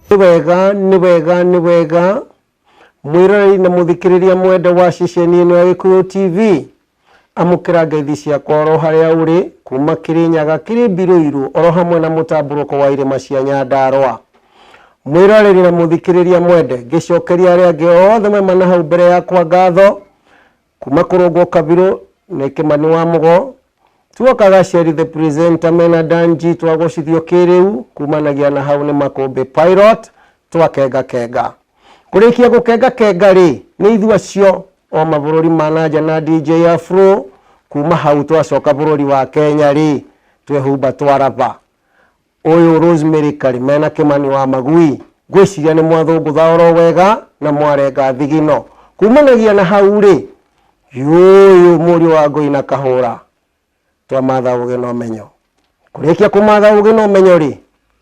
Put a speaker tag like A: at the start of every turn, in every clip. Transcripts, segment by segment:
A: Nĩ wega nĩ wega nĩ wega mwĩroreri na mũthikĩrĩria mwende wa ceceni ĩno ya Gĩkũyũ TV amũkĩra ngeithi ciakwa oro harĩa ũrĩ kuma Kĩrĩnyaga kĩrĩ Mbirũirũ oro hamwe na mũtambũrũko wa irĩma cia Nyandarũa. Mwĩroreri na mũthikĩrĩria mwende ngĩcokeria arĩa angĩ othe maima na hau mbere yakwa ngatho kuma kũrũngwo kabirũ nĩ Kĩmani wa Mũgo Tuoka Gaceri the presenter mena Danji twagocithio kĩrĩu kumanagia na hau nĩ Makũmbĩ Pilot twakenga kenga. Kũrĩkia gũkenga kenga rĩ nĩ ithuĩ acio o mabũrũri ma na nja na DJ Afro kuma hau twacoka bũrũri wa Kenya rĩ twehumba twaraba. Ũyũ Rosemary Karĩ mena Kĩmani wa Magui ngwĩciria nĩ mwathũngũtha oro wega na mwarenga thigino. Kumanagia na hau rĩ yũyũ mũriũ wa Ngũi na Kahũra twamatha ũgĩ na ũmenyo. Kũrĩkia kũmatha ũgĩ na ũmenyo rĩ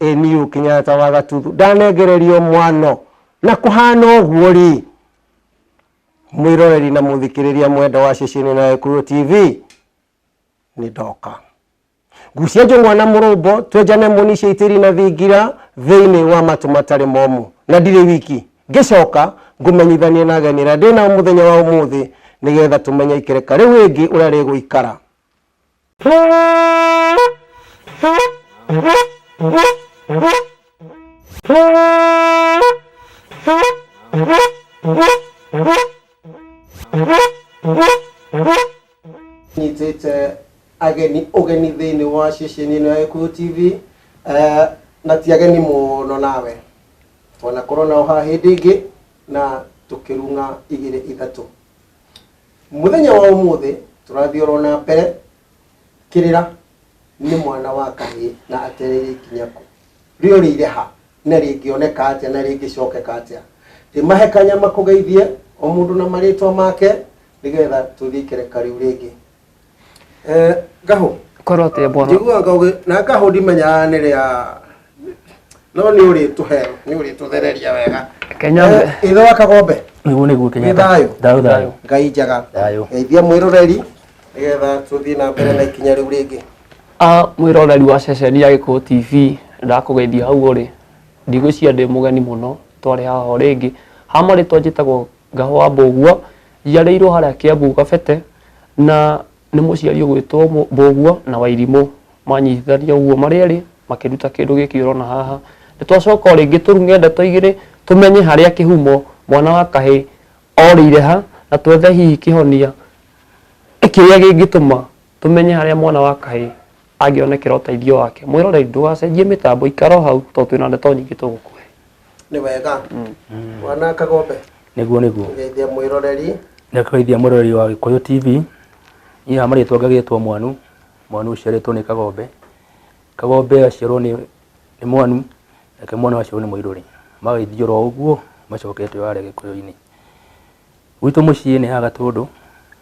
A: ĩ niũ Kenyatta wa Gatuthu ndanengererio mwano na kũhana ũguo rĩ mwĩroreri na mũthikĩrĩria mwenda wa ceceni na Gĩkũyũ TV nĩ ndoka. Ngucia njũng'wa na mũrũmbo twenjane mũni cia itĩri na thingira thĩinĩ wa matũ matarĩ momũ na ndirĩ wiki ngĩcoka ngũmenyithanie na ageni arĩa ndĩ nao mũthenya wa ũmũthĩ nĩgetha tũmenye ikereka rĩu rĩngĩ ũrĩa rĩgũikara. Nyitĩte ageni ũgeni thĩinĩ wa ceceni ĩno ya Gĩkũyũ TV eh, na ti ageni mũno nawe twanakorwo nao haha hĩndĩ ĩngĩ na tũkĩrung'a igĩrĩ ithatũ mũthenya wa ũmũthĩ tũrathiĩ oro na mbere kĩrĩra nĩ mwana wa kahĩĩ na atereire ikinya kũ rĩorĩire ha na rĩngĩoneka atĩa na rĩngĩcokeka atĩa ndĩmahe kanyama kũgeithie o mũndũ na marĩtwa make nĩgetha tũthiĩ ikereka rĩu rĩngĩ Eh, ngahũ
B: Korwo atĩa bwana?
A: njiguaga ũgĩ na ngahũ ndimenyaga nĩ rĩa no nĩ ũrĩtũhe nĩ ũrĩtũthereria wega
B: Kenya
A: Eh, ithe wa kagombe
C: Nĩguo nĩguo
A: Wĩ
C: Kenyatta.
A: thayũ?
C: Thayũ thayũ.
A: Ngai njega
C: Thayũ.
A: geithia mwĩroreri nĩgetha tũthiĩ na mbere na ikinya rĩu rĩngĩ
B: A mwĩroreri wa ceceni ya Gĩkũyũ TV ndakũgeithia hau ũrĩ ndigwĩciria ndĩ mũgeni mũno twarĩ haha o rĩngĩ ha marĩtwa njĩtagwo Ngahũ wa Mbũgua njiarĩirwo harĩa Kĩambu Kabete na nĩ mũciari ũgwĩtwo Mbũgua na Wairimũ manyitithania ũguo marĩ erĩ makĩruta kĩndũ gĩkĩ ũrona haha. Nĩ twacoka o rĩngĩ tũrung'e ndeto igĩrĩ tũmenye harĩa kĩhumo mwana wa kahĩĩ orĩire ha na twethe hihi kĩhonia kĩrĩa kĩngĩtũma tũmenye harĩa mwana wa kahĩĩ angĩonekera ũteithio wake. Mwĩroreri ndũgacenjie mĩtambo ikara o hau tondũ twĩna ndeto nyingĩ tũgũkũhe.
A: Nĩ wega. Mwana Kagombe.
C: Nĩguo nĩguo.
A: Ngeithia mwĩroreri.
C: Nĩkũgeithia mwĩroreri wa Gĩkũyũ TV. Niĩ ha marĩtwa ngagĩtwo Mwanu. Mwanu ũciarĩtwo nĩ Kagombe. Kagombe aciarwo nĩ nĩ Mwanu, nake Mwanu aciarwo nĩ Mũirũrĩ. Magagĩthiĩ oro ũguo macokete harĩa Gĩkũyũ-inĩ. Gwitũ mũciĩ nĩ haha Gatũndũ,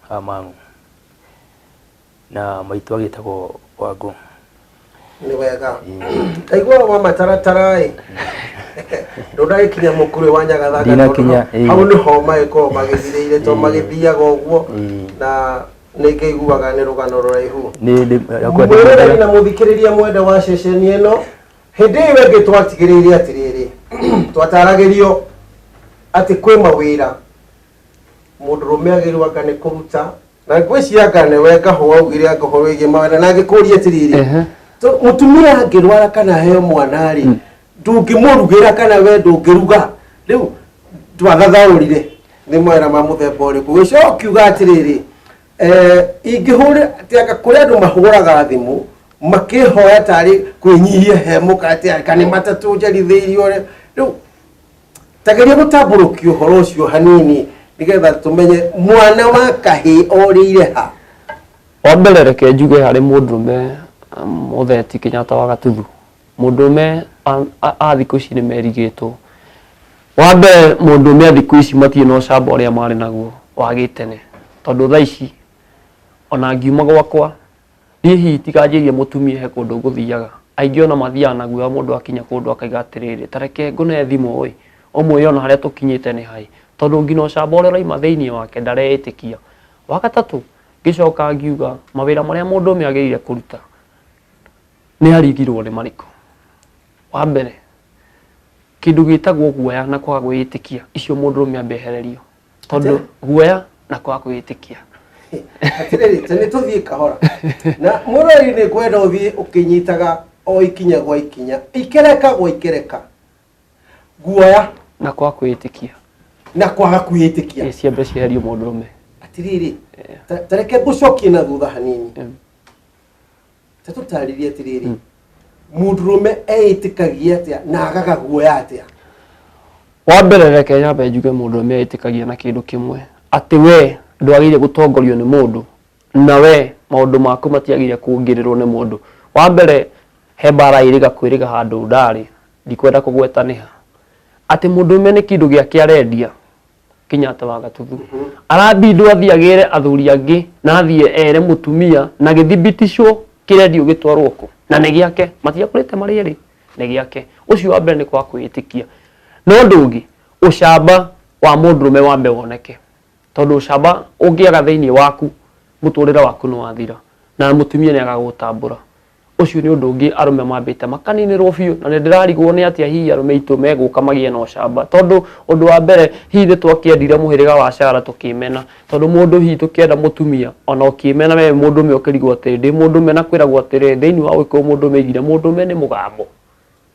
C: haha Mang'u. Na maitũ agĩtagwo Wangũ.
A: Nĩ wega. Ndaigua wa mataratara ĩ. Ndũnagĩkinya mũkurĩ wa Nyagathanga
C: Ndinakinya,
A: tondũ hau nĩho magĩkorwo magĩthirĩire tondũ magĩthiaga ũguo na nĩ ngĩiguaga nĩ rũgano rũraihu.
C: Nĩ ndĩ
A: Mwĩroreri na mũthikĩrĩria mwende wa ceceni ĩno hĩndĩ ĩyo ĩngĩ twatigĩrĩire atĩrĩrĩ twataragĩrio atĩ kwĩ mawĩra mũndũrũme agĩrĩirwo anga nĩ kũruta na ngwĩciria anga nĩwe ngahũ waugire anga ũhoro wĩgiĩ mawĩra na ngĩkũria atĩrĩrĩ mũtumia angĩrwara kana aheo mwana rĩ ndũngĩmũrugĩra kana we ndũngĩruga rĩu twathathaũrire nĩ mawĩra ma mũthemba ũrĩkũ gĩcoka ũkiuga atĩrĩrĩ eh, ingĩhũrĩ atĩ anga kũrĩ andũ mahũraga thimũ makĩhoya tarĩ kwĩnyihia he mũka atĩ anga nĩ matatũ njarithĩirio rĩu tageria gũtambũrũkia ũhoro ũcio hanini nĩgetha tũmenye mwana wa kahĩĩ orĩire ha.
B: Wa mbere reke njuge harĩ mũndũrũme mũtheti Kenyatta wa Gatuthu, mũndũrũme a thikũ ici nĩ merigĩtwo. Wa mbere mũndũrũme a thikũ ici matirĩ na ũcamba ũrĩa marĩ naguo wa gĩtene, tondũ thaa ici ona ngiuma gwakwa Niĩ hihi tiga njĩrie mũtumia he kũndũ ngũthiaga. Aingĩ ona mathiaga na guoya mũndũ akinya kũndũ akaiga atĩrĩrĩ, ta reke ngũne thimũ ĩ, Ũmwĩre ona harĩa tũkinyĩte nĩ haĩ, tondũ nginya ũcamba ũrĩa ũraima thĩinĩ wake ndareĩtĩkia. Wa gatatũ, ngĩcoka ngiuga mawĩra marĩa mũndũrũme agĩrĩire kũruta nĩ arigirwo nĩ marĩkũ. Wa mbere, kĩndũ gĩtagwo guoya na kwaga kwĩĩtĩkia, icio mũndũrũme ambe ehererio, tondũ guoya na kwaga kwĩĩtĩkia.
A: Atirĩrĩ, ta nĩ tũthiĩ kahora na mũrori, nĩ ngwenda ũthiĩ ũkĩnyitaga o ikinya gwa ikinya, ikereka gwa ikereka. Guoya
B: na kwaga kwĩĩtĩkia.
A: Na kwaga kwĩĩtĩkia.
B: Ĩ, ciambe cieherio mũndũrũme.
A: Atirĩrĩ, ta reke ngũcokie na thutha hanini. Ta tũtarĩrie atĩrĩrĩ, mũndũrũme eĩtĩkagia atĩa na agaga guoya atĩa?
B: Wa mbere, reke nyambe njuge mũndũrũme eĩtĩkagia na kĩndũ kĩmwe, atĩ we ndwagĩrĩire gũtongorio nĩ mũndũ, na we maũndũ maku matiagĩrĩire kũngĩrĩrwo nĩ mũndũ. Wa mbere, he mbara ĩrĩga kwĩrĩga handũ ndarĩ, ndikwenda kũgweta nĩha, atĩ mũndũrũme nĩ kĩndũ gĩake arendia Kenyatta wa Gatuthu arabindwo athiĩ agĩre athuri angĩ na athiĩ ere mũtumia na gĩthibiticwo kĩrendio gĩtwarwo kũ na nĩ gĩake, matiakũrĩte marĩ erĩ, nĩ gĩake. Ũcio wa mbere nĩ kwaga kwĩĩtĩkia. No ũndũ ũngĩ, ũcamba wa mũndũrũme wambe woneke, tondũ ũcamba ũngĩaga thĩinĩ waku, mũtũrĩre waku nĩ wathira na mũtumia nĩ agagũtambũra. Ũcio nĩ ũndũ ũngĩ arũme mambĩte makaninĩrwo biũ, na nĩ ndĩrarigwo nĩ atĩa hihi arũme aitũ megũka magĩe na ũcamba, tondũ ũndũ wa mbere hihi nĩ twakĩendire mũhĩrĩga wa Cara tũkĩmena, tondũ mũndũ hihi tũkĩenda mũtumia ona ũkĩmena we mũndũrũme ũkĩrigwo atĩrĩ, ndĩ mũndũrũme, na kwĩragwo atĩrĩrĩ, thĩinĩ wa ũgĩkũyũ mũndũrũme aigire mũndũrũme nĩ mũgambo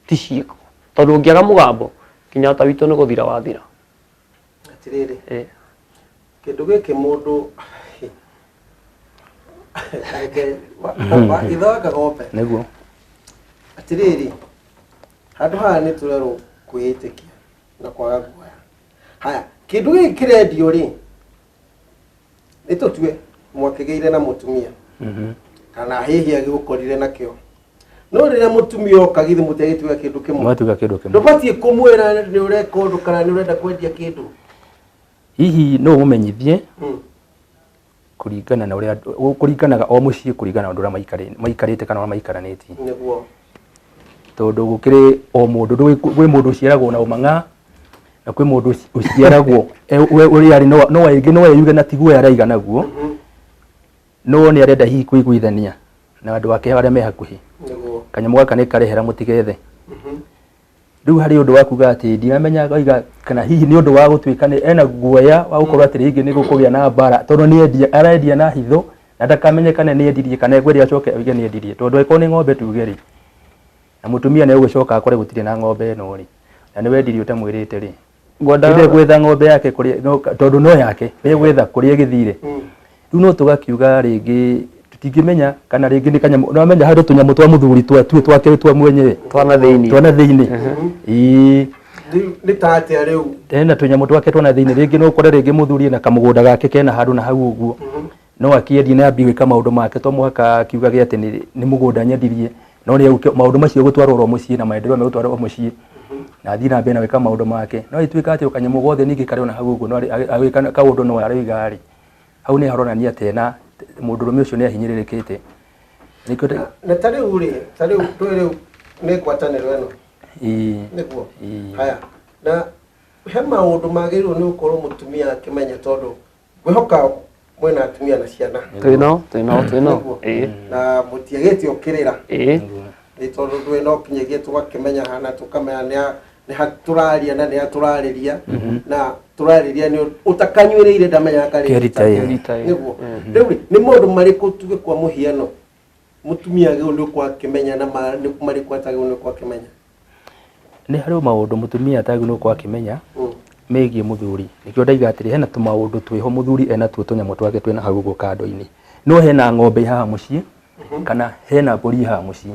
B: ti ciĩko, tondũ ũngĩaga mũgambo Kenyatta witũ nĩ gũthira wathira.
A: Atĩrĩrĩ, kĩndũ gĩkĩ mũndũ reke ithe wa Kagombe.
C: Nĩguo.
A: Atĩrĩrĩ, handũ haha nĩ tũrerwo kwĩĩtĩkia na kwaga guoya. Haya, kĩndũ gĩkĩ kĩrendio rĩ, nĩ tũtue mwakĩgĩire na mũtumia kana hihi agĩgũkorire nakĩo, no rĩrĩa mũtumia oka, githĩ mũtiagĩtuĩka kĩndũ kĩmwe?
C: Mwatuĩka kĩndũ kĩmwe.
A: Ndũbatiĩ kũmwĩra nĩ ũreka ũndũ kana nĩ ũrenda kwendia kĩndũ?
C: Hihi no ũmũmenyithie kũringana na ũrĩa kũringanaga o mũciĩ, kũringana na ũndũ ũrĩa maikarĩte kana ũrĩa maikaranĩtie. Tondũ gũkĩrĩ o mũndũ kwĩ mũndũ ũciaragwo na ũmang'a na kwĩ mũndũ ũciaragwo ũrĩa arĩ, no rĩngĩ no eyuge na tiguo araiga naguo, no nĩ arenda hihi kũiguithania na andũ ake arĩa me hakuhĩ. Kanyamũ gaka nĩ karehera, mũtigethe. Rĩu harĩ ũndũ wa kuga atĩ ndiramenya oiga kana hihi nĩ ũndũ wa gũtuĩka nĩ ena guoya wa gũkorwo atĩ rĩngĩ nĩ gũkũgĩa na mbara, tondũ nĩ endia, arendia na hitho na ndakamenyekane nĩ endirie kana ekwendia acoke oige nĩ endirie. Tondũ angĩkorwo nĩ ng'ombe tuge rĩ, na mũtumia nĩ egũgĩcoka akore gũtirĩ na ng'ombe ĩno rĩ, na nĩ wendirie ũtamwĩrĩte rĩ,
B: Ngwendaga
C: ĩndĩ gwetha ng'ombe yake kũrĩa tondũ no yake nĩ gwetha kũrĩa ĩgĩthire. Rĩu no tũgakiuga rĩngĩ tũtingĩmenya kana rĩngĩ nĩ kanyamũ, nĩwamenya harĩ tũnyamũ twa mũthuri twa tuo twake twa mwenyewe.
B: Twana thĩinĩ.
C: Twana thĩinĩ, ĩĩ.
A: Rĩu nĩ ta atĩa rĩu?
C: Ena tũnyamũ twake twana thĩinĩ. Rĩngĩ no ũkore rĩngĩ mũthuri ena kamũgũnda gake kena handũ na hau ũguo, no akĩendie na ambie gwĩka maũndũ make, to mũhaka akiugage atĩ nĩ mũgũnda nyendirie, no nĩ maũndũ macio gũtwarwo oro mũciĩ na maendeleo megũtwarwo o mũciĩ na athiĩ na mbere na gwĩka maũndũ make. No ĩtuĩka atĩ o kanyamũ gothe ningĩ karĩ ona hau ũguo, no agĩka kaũndũ no aroiga rĩ, hau nĩ haronania atĩ ena mũndũrũme ũcio nĩ ahinyĩrĩrĩkĩte. Nĩkĩo
A: Na ta rĩu rĩ, ta rĩu twĩ rĩu nĩ ngwatanĩro ĩno.
C: Ĩĩ.
A: Nĩguo.
C: Ĩĩ.
A: Haya, na he maũndũ magĩrĩirwo nĩ gũkorwo mũtumia akĩmenya, tondũ ngwĩhoka mwĩna atumia na ciana.
B: Twĩnao, twĩnao, twĩnao.
A: Nĩguo.
B: Ĩĩ.
A: Na mũtiagĩte ũkĩrĩra.
B: Ĩĩ.
A: Nĩ tondũ ndũĩ no kinyagia tũgakĩmenya hana tũkamenya nĩ ha tũraria na nĩ ha tũrarĩria na tũrarĩria nĩ ũtakanyuĩrĩire ndamenyaga karĩ
C: Kĩrita, ĩĩ.
B: Rita, ĩĩ.
A: Nĩguo. Rĩu rĩ, nĩ maũndũ marĩkũ, tuge kwa mũhiano, mũtumia agĩrĩirwo nĩ gũkorwo akĩmenya na nĩ marĩkũ atagĩrĩirwo nĩ gũkorwo akĩmenya?
C: Nĩ harĩ maũndũ mũtumia atagĩrĩirwo nĩ gũkorwo akĩmenya megiĩ mũthuri. Nĩkĩo ndaiga atĩrĩ, hena tũmaũndũ twĩho mũthuri ena tuo tũnyamũ twake twĩna hau ũguo kando-inĩ. No hena ng'ombe ĩ haha mũciĩ kana hena mbũri ĩ haha mũciĩ.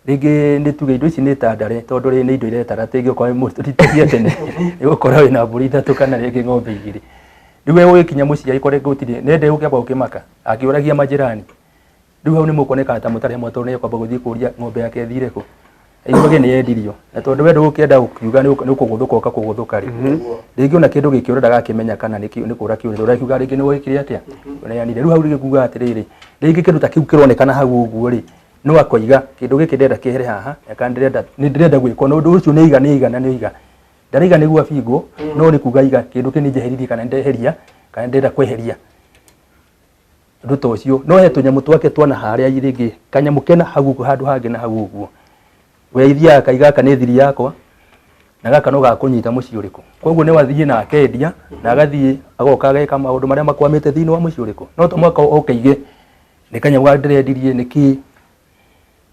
C: Rĩngĩ nĩ tuge indo ici nĩ ta ndare, tondũ rĩ nĩ indo iretara, rĩngĩ okorwo nĩ ti cia tene nĩ ũgũkora wĩna mbũri ithatũ kana rĩngĩ ng'ombe igĩrĩ. Rĩu we ũgĩkinya mũciĩ agĩkore gũtirĩ, nĩ gũkĩamba gũkĩmaka akĩũragia majirani. Rĩu hau nĩ mũkuonekana ta mũtarĩ hamwe, tondũ nĩ ekwamba gũthiĩ kũria ng'ombe yake ĩthire kũ, aiguage nĩ yendirio. Na tondũ we ndũgũkĩenda gũkiuga nĩ ũkũgũthũka ũkakũgũthũka rĩ, rĩngĩ ona kĩndũ gĩkĩũra ndagakĩmenya kana nĩ kũra kĩũrĩte, ũrakiuga rĩngĩ nĩ wekire atĩa, ũneanire. Rĩu hau rĩngĩ kuga atĩrĩrĩ, rĩngĩ kĩndũ ta kĩu kĩronekana hau ũguo rĩ, no akoiga kĩndũ gĩkĩ ndĩrenda kĩehere haha, na kana ndĩrenda nĩ ndĩrenda gwĩkwo na ũndũ ũcio nĩ aiga nĩ aiga na nĩ aiga. Ndaraiga nĩguo abingwo, no nĩ kuga aiga kĩndũ kĩu nĩ njeheririe kana ndeheria kana ndĩrenda kweheria ũndũ ta ũcio. No he tũnyamũ twake twa na harĩa rĩngĩ, kanyamũ kena hau ũguo handũ hangĩ na hau ũguo. We ithiaga akaiga gaka nĩ thiri yakwa na gaka no gakũnyita mũciĩ ũrĩkũ. Koguo no athiĩ na akendia na agathiĩ agoka ageka maũndũ marĩa makwamĩte thĩinĩ wa mũciĩ ũrĩkũ. No to mũhaka oke aige nĩ kanyamũ gaka ndĩrendirie nĩ kĩĩ.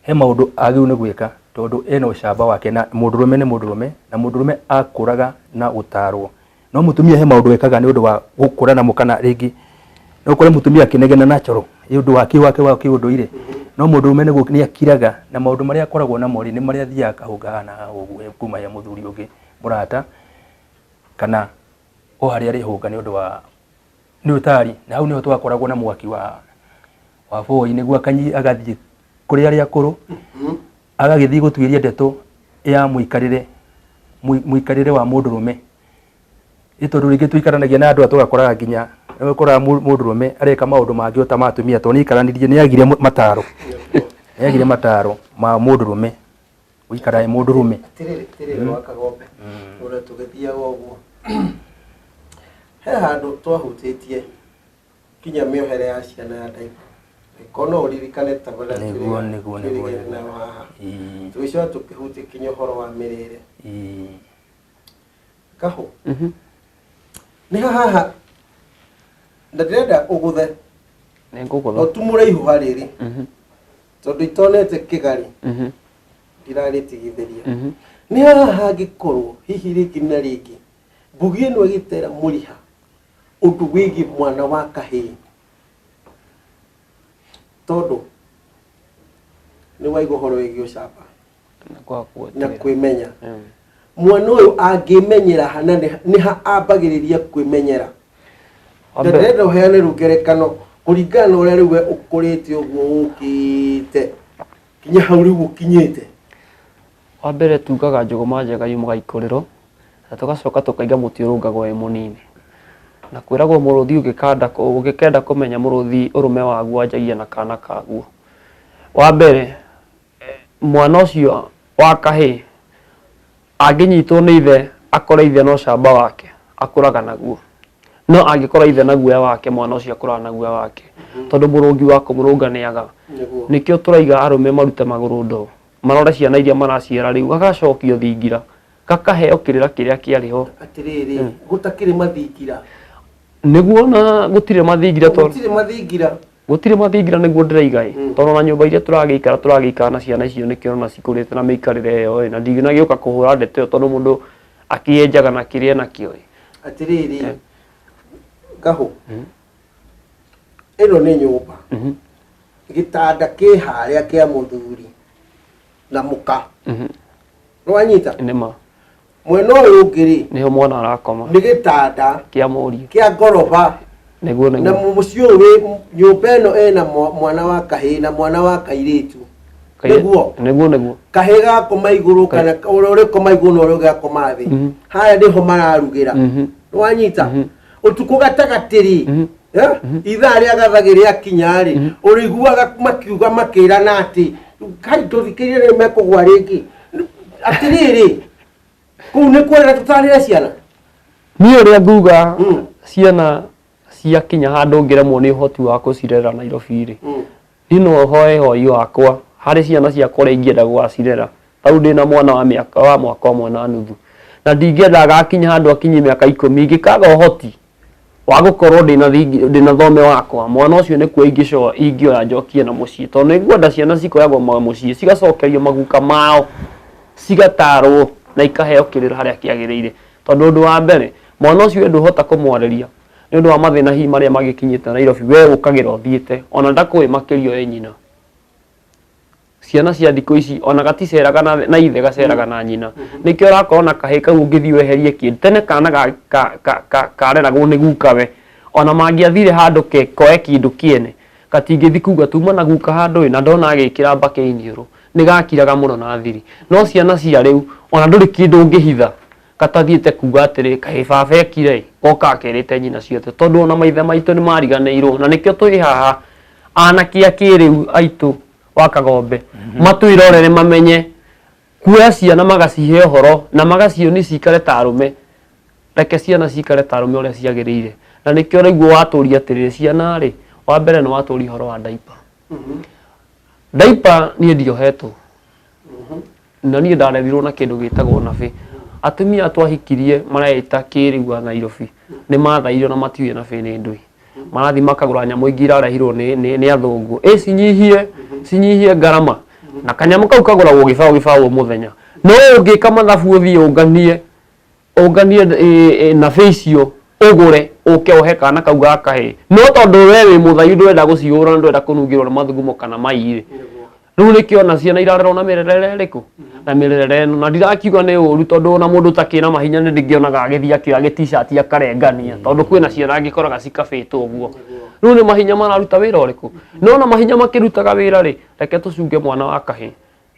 C: He maũndũ agĩrĩirwo nĩ gwĩka tondũ ena ũcamba wake na mũndũrũme nĩ mũndũrũme na mũndũrũme akũraga na gũtarwo. No mũtumia he maũndũ ekaga nĩ ũndũ wa gũkũra namo kana rĩngĩ no ũkore mũtumia akĩnegena natural nĩ ũndũ wake wake wa kĩũndũire. No mũndũrũme nĩ akiraga na maũndũ marĩa akoragwo namo rĩ, nĩ marĩa athiaga akahũnga haha na haha ũguo kuma he mũthuri ũngĩ mũrata kana o harĩa arĩhũnga nĩ ũndũ wa nĩ ũtari. Na hau nĩho twakoragwo na mwaki wa wa boy nĩguo agathiĩ kũrĩ arĩa akũrũ agagĩthiĩ gũtuĩria ndeto ya mũikarĩre mũikarĩre wa mũndũrũme. Nĩ tondũ rĩngĩ tũikaranagia na andũ aya tũgakoraga nginya nĩ ũkoraga mũndũrũme areka maũndũ mangĩ o ta ma atumia tondũ nĩ aikaranirie nĩ agire mataro, nĩ agire mataro ma mũndũrũme gũikara e mũndũrũme.
A: Atĩrĩrĩ, atĩrĩrĩ wa Kagombe, ũrĩa tũgĩthiaga ũguo, he handũ twahutĩtie nginya mĩohere ya ciana ya diaper. Angĩkorwo no ũririkane tabarĩra
C: Nĩguo, nĩguo, nĩguo,
A: twĩrĩgĩte
C: nĩguo.
A: nayo haha.
C: Ĩĩ,
A: Tũgĩcoka tũkĩhutia kinya ũhoro wa mĩrĩre.
C: ĩĩ.
A: Kahũ. Nĩ ha haha na ndĩrenda ũgũthe
B: Nĩ ngũgũtha.
A: na ũtumũre ihũha rĩrĩ tondũ itonete kĩgari ndirarĩtigithĩria. Nĩ haha hangĩkorwo hihi rĩngĩ na rĩngĩ mbugi ĩno ĩgĩtera mũriha ũndũ wĩgiĩ mwana wa kahĩĩ tondũ nĩ waigua ũhoro wĩgiĩ ũcamba na kwĩmenya. Mwana ũyũ angĩmenyera ha na nĩ ha ambagĩrĩria kwĩmenyera? Na ndĩrenda ũheane rĩu ngerekano kũringana na ũrĩa rĩu we ũkũrĩte ũguo ũkĩte kinya hau rĩu ũkinyĩte.
B: Wa mbere tugaga njũgũma njega yumaga ikũrĩro, na tũgacoka tũkaiga mũtĩ ũrũngagwo wĩ mũnini. Na kwĩragwo mũrũthi ũngĩkenda ũngĩkenda kũmenya mũrũthi ũrũme waguo wanjagia na kana kaguo. Wa mbere mwana ũcio wa kahĩĩ angĩnyitwo nĩ ithe akore ithe na ũcamba wake, akũraga naguo. No angĩkora ithe na guoya wake, mwana ũcio akũraga na guoya wake. Tondũ mũrũngi wa kũmũrũnga nĩaga. Nĩkĩo tũraiga arũme marute magũrũ ndoo. Marore ciana iria maraciara rĩu, gagacokio thingira, gakaheo kĩrĩra kĩrĩa kĩarĩ ho.
A: Atĩrĩrĩ, gũtakĩrĩ mathingira.
B: Nĩguo na gũtirĩ mathingira tondũ.
A: Gũtirĩ mathingira.
B: Gũtirĩ mathingira nĩguo ndĩraiga ĩ. Tondũ ona nyũmba iria tũragĩikara tũragĩikara na ciana icio nĩkĩo ũrona cikũrĩte na mĩikarĩre ĩyo ĩ, na ndinagĩũka kũhũra ndeto ĩyo tondũ mũndũ akĩenjaga na kĩrĩa enakĩo ĩ.
A: Atĩrĩrĩ, Ngahũ, ĩno nĩ nyũmba. Gĩtanda kĩ harĩa kĩa mũthuri na mũka. Nĩwanyita?
B: Nĩma.
A: Mwena ũyũ ũngĩ rĩ,
B: Nĩho mwana arakoma.
A: nĩ gĩtanda
B: Kĩa mũriũ.
A: kĩa ngoroba.
B: Nĩguo
A: Na
B: nĩguo.
A: mũciĩ ũyũ wĩ nyũmba ĩno ĩna mwana wa kahĩĩ na mwana wa kairĩtu. Nĩguo.
B: Nĩguo nĩguo.
A: Kahĩĩ gakoma igũrũ kana ũrĩa ũrĩkoma igũrũ na ũrĩa ũngĩ akoma thĩ. Harĩa nĩho mararugĩra. Nĩwanyita? Ũtukũ gatagatĩ rĩ, ithaa rĩa gathagĩ rĩakinya rĩ, ũrĩiguaga makiuga makĩrana atĩ kai tũthikĩrĩrie nĩ mekũgwa rĩngĩ. Atĩrĩrĩ, kũu nĩ kwerera tũtarĩre ciana?
B: Niĩ ũrĩa nguga ciana ciakinya handũ ngĩremwo nĩ ũhoti wa kũcirera Nairobi rĩ, niĩ no hoe hoi wakwa harĩ ciana ciakwa ũrĩa ingĩenda gũgacirera. Ta rĩu ndĩna mwana wa mĩaka wa mwaka ũmwe na nuthu na ndingĩenda agakinya handũ akinyie mĩaka ikũmi ingĩkaga ũhoti wa gũkorwo ndĩna ndĩna thome wakwa mwana ũcio nĩkuo ingĩcoa ingĩoya njokie na mũciĩ tondũ nĩ ngwenda ciana cikoyagwo mũciĩ cigacokerio maguka mao cigatarwo na ikaheo kĩrĩra harĩa kĩagĩrĩire tondũ ũndũ wa mbere mwana ũcio we ndũhota kũmwarĩria nĩ ũndũ wa mathĩna hihi marĩa magĩkinyĩte Nairobi we ũkagĩra ũthiĩte ona ndakũĩ makĩria ĩ nyina. Ciana cia thikũ ici ona gaticeraga na, na ithe gaceraga na nyina. Nĩkĩo ũrakora ona kahĩĩ kau ũngĩthiĩ weherie kĩndũ. Tene kana ga, ka, ka, ka, kareragwo nĩ gukawe. Ona mangĩathire handũ ke, koe kĩndũ kĩene, gatingĩthiĩ kuga tuma na guka handũ ĩ, na ndona agĩkĩra mbakĩ iniũrũ. Nĩ gakiraga mũno na thiri. No ciana cia rĩu, ona ndũrĩ kĩndũ ũngĩhitha gatathiĩte kuga atĩrĩ, kaĩ baba ekire ĩ, gokaga kerĩte nyina ciothe. Tondũ ona maithe maitũ nĩ mariganĩirwo. Na nĩkĩo twĩ haha, anake a kĩrĩu aitũ wa Kagombe, matwĩrorere mamenye Kuoya ciana magacihe ũhoro na magacionia cikare ta arũme. Reke ciana cikare ta arũme ũrĩa ciagĩrĩire. Na nĩkĩo ũraigua watũria atĩrĩrĩ, ciana rĩ, wa mbere nĩ watũria ũhoro wa diaper. Diaper niĩ ndiohetwo. Na niĩ ndarerirwo na kĩndũ gĩtagwo nabĩ. Atumia twahikirie mareĩta kĩrĩu a Nairobi nĩ mathairio na matiũĩ nabĩ nĩ ndũĩ. Marathiĩ makagũra nyamũ ingĩ irarehirwo nĩ, nĩ, nĩ athũngũ. Ĩ cinyihie, cinyihie ngarama. Na kanyamũ kau kagũragwo gĩbaũ gĩbaũ o mũthenya. No ũngĩka mathabu ũthiĩ ũnganie ũnganie nabĩ icio ũgũre ũke ũhe kana kau ga kahĩĩ. No tondũ we wĩ mũthaiyu ndũrenda gũcihũra na ndũrenda kũnungĩrwo nĩ mathugumo kana mai rĩ, rĩu nĩkĩo ona ciana irarerwo na mĩrerere ĩrĩkũ? Na mĩrerere ĩno. Na ndirakiuga nĩ ũru tondũ ona mũndũ ũtakĩrĩ na mahinya nĩ ndĩngĩonaga agĩthiĩ akĩoya gĩ t-shirt akarengania tondũ kwĩna ciana angĩkoraga cikabĩtwo ũguo. Rĩu nĩ mahinya mararuta wĩra ũrĩkũ? No ona mahinya makĩrutaga wĩra rĩ, reke tũcunge mwana wa kahĩĩ.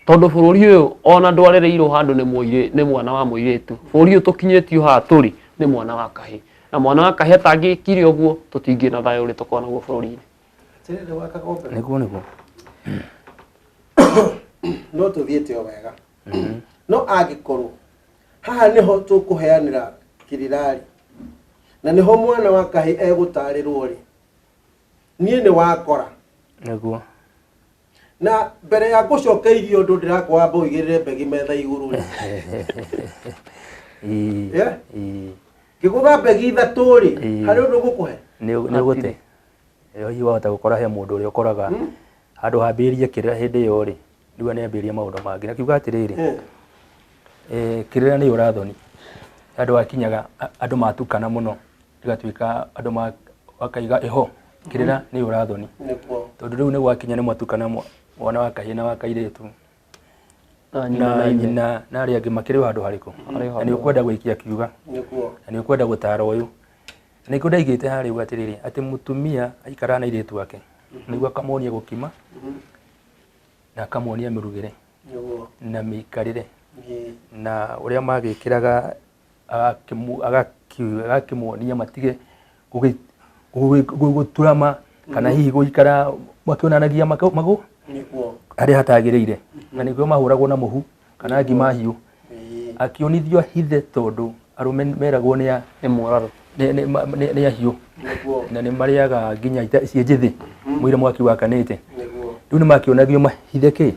B: Tondũ bũrũri ũyũ ona ndwarĩrĩirwo handũ nĩ mũirĩ, nĩ mwana wa mũirĩtu. Bũrũri ũyũ tũkinyĩtio haha tũrĩ nĩ mwana wa kahĩĩ. Na mwana wa kahĩĩ atangĩkire ũguo tũtingĩ na thayũ ũrĩa tũkoragwo naguo bũrũri-inĩ.
A: Atĩrĩrĩ wa Kagombe.
C: Nĩguo nĩguo.
A: No tũthiĩte o wega. No angĩkorwo haha nĩho tũkũheanĩra kĩrĩra-rĩ, na nĩho mwana wa kahĩĩ egũtarĩrwo-rĩ, niĩ nĩ wakora.
C: Nĩguo.
A: Na mbere ya ngũcokeirie ũndũ ndĩrakwamba ũigĩrĩre mbegi metha igũrũ rĩ.
C: Ĩĩ.
A: Yeah?
C: Ĩĩ.
A: Ngĩgũtha mbegi ithatũ rĩ,
C: Ĩĩ.
A: harĩ ũndũ ngũkũhe?
C: Nĩ nĩ ũgũte. Ĩyo hihi wahota gũkora he mũndũ ũrĩa ũkoraga handũ hambĩrĩrie kĩrĩra hĩndĩ ĩyo rĩ, rĩu nĩ ambĩrĩria maũndũ mangĩ. Na kiuga atĩrĩrĩ, kĩrĩra nĩ ũrathoni. Handũ hakinyaga andũ matukana mũno, ĩgatuĩka andũ makaiga ĩho, kĩrĩra nĩ ũrathoni.
A: Nĩguo.
C: Tondũ rĩu nĩ gwakinya nĩ mwatukana mwana wa kahĩĩ na wa kairĩtu.
B: Na nyina
C: Na
B: na ithe.
C: nyina na arĩa angĩ makĩrĩ o handũ harĩkũ?
B: Marĩ o
C: Na nĩ ũkwenda gũikia kiuga.
A: Nĩguo.
C: Na nĩ ũkwenda gũtara ũyũ. Na nĩkĩo ndaigĩte harĩa ũguo atĩrĩrĩ, atĩ mũtumia aikaraga na airĩtu ake, nĩguo akamonia gũkima, na akamonia mĩrugĩre,
A: Nĩguo.
C: na mĩikarĩre,
A: Ĩĩ.
C: na ũrĩa magĩkĩraga agakĩmonia matige gũturama kana hihi gũikara makĩonanagia magũ
A: Nĩguo.
C: harĩa hatagĩrĩire. Na nĩkĩo mahũragwo na mũhu kana ngima hiũ.
A: Ĩĩ.
C: Akĩonithio hithe tondũ arũme meragwo nĩ a
B: Nĩ mũrarũ.
C: Nĩ ahiũ.
A: Nĩguo.
C: Na nĩ marĩaga nginya ita ciĩ njĩthĩ mũira mwaki wakanĩte.
A: Nĩguo.
C: Rĩu nĩ makĩonagio mahithe kĩ.